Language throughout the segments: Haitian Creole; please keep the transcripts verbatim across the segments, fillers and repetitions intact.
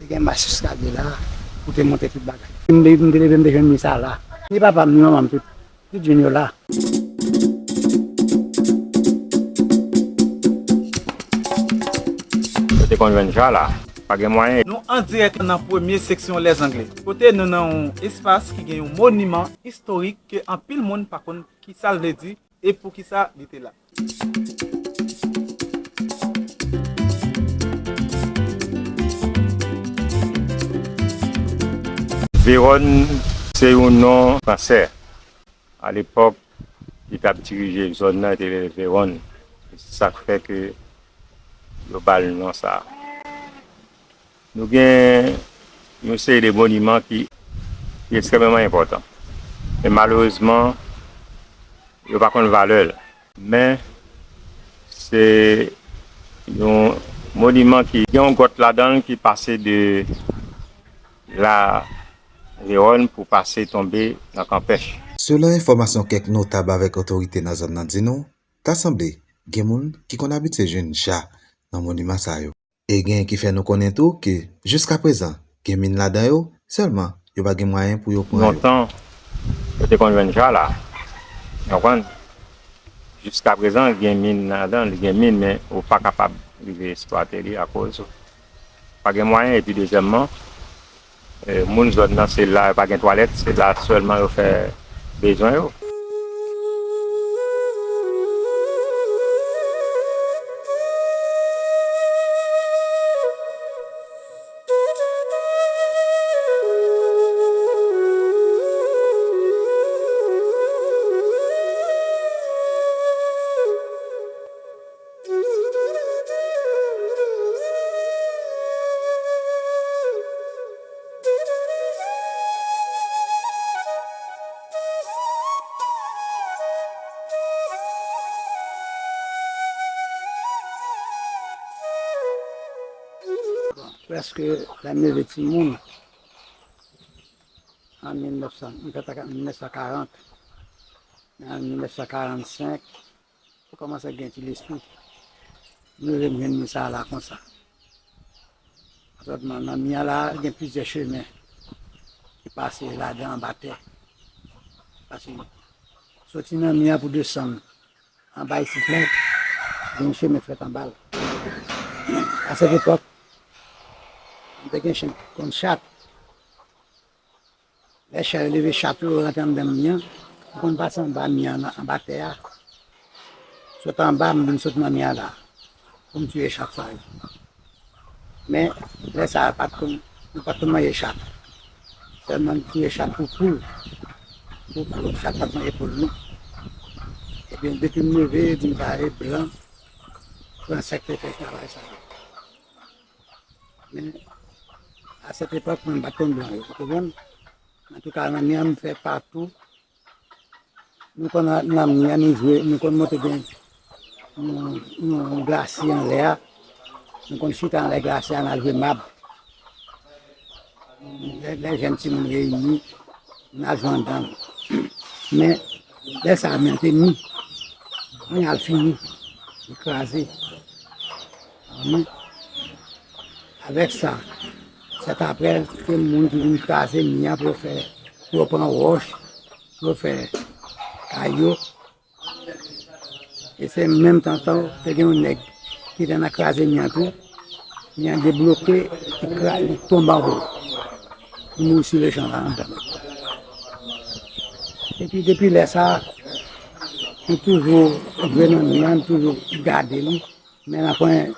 Gen mach eskalye la pou te monte tout bagay. M te, m te leve, m te jwenn mi sa la. Ni papa m, ni manman m, tout, tout jwenn yo la. Yo te konn jwenn ja la. Pa gen mwayen. Nou an dirèk nan premye seksyon Lèzangle, kote nou nan yon espas ki gen yon moniman istorik ke anpil moun pa konn ki sa l vle di e poukisa li te la. Vewòn se yon non fransè. Alepòk, ki t ap dirije zòn nan te rele Vewòn. E se sa k fè ke yo ba l non sa a. Nou gen yon seri de moniman ki, ki ekstrèmeman enpòtan. Men malerezman, yo pa konn valè l. Men se yon moniman ki gen yon gwòt ladan l ki pase de La Vewòn pou pase tonbe nan Kanpèch. Selon enfòmasyon kèk notab avèk otorite nan zòn nan di nou, ta sanble gen moun ki konn abitye jwenn ja nan moniman sa yo. E gen ki fè nou konnen tou ke jiskaprezan gen min ladan yo, sèlman yo pa gen mwayen pou yo pran yo. Lontan, yo te konn jwenn ja la. Ou konprann? Jiskaprezan, gen min ladan, li gen min, men ou pa kapab rive eksplwate li akoz pa gen mwayen. Epi dezyèmman, e, moun zòn nan, se la, pa gen twalèt, se la sèlman yo fè bezwen yo. Bon, prèske lè m leve timoun, an mil nèf san, m fèt an mil nèf san karant, men an mil nèf san karannsenk, Ou kòmanse gen ti lespri. M leve m jwenn mi sa la konsa. Sòtman nan mi an la, gen plizyè chemen ki pase ladan anba tè. Pase soti nan mi an pou desann anba isit la, gen yon chemen fèt anba l. A sèt epòk, m te gen chen ki konn chat. Lè chat yo leve chat yo, yo rantre anndan mi an, m konn pase anba mi an, anba tè a. Sot anba, m vin sot nan mi an la, pou m tiye chat sa yo. Men, lè sa a, pa t konn, nou pa t konn manje chat. Sèlman n tiye chat pou poul. Pou, pou chat pa t manje poul, non. Ebyen, depi m leve, yo di m kare blan, fransè k te fè travay sa yo. Men, a sèt epòk, mwen pa t konn blan yo, ou konprann? Antouka, nan mi an, m fè patou. Nou konn nan mi an, nou jwe, nou konn monte gen yon, yon, yon glasye anlè a. Nou konn chita anlè glasye a, n al jwe mab. Lè, lè jèn timoun reyini, n al jwe anndan l. Men, lè sa a, mi an te mi. Kounye a l fini. Li kraze. Amen. Avèk sa, sèt aprè, te moun ki vin kraze mi an pou yo fè, pou yo pran wòch, pou yo fè kay yo. E se menm tan sa, te gen yon nèg ki te nan kraze mi an tou. Mi an debloke, li kra-, li tonbe anwo. Li mouri sou lejan la anndan. Epi depi lè sa, nou toujou jwe nan mi an, nou toujou gade li. Men nan pwen,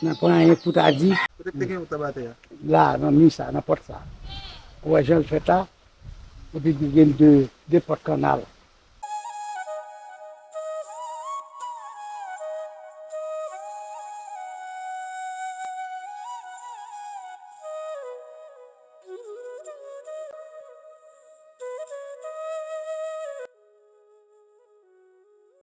nan pwen anyen pou ta di. Kote k te gen wout anba tè a? La, nan mi sa, nan pòt sa. Ou wè jan l fèt la? Epi li gen de, de pòt kannal.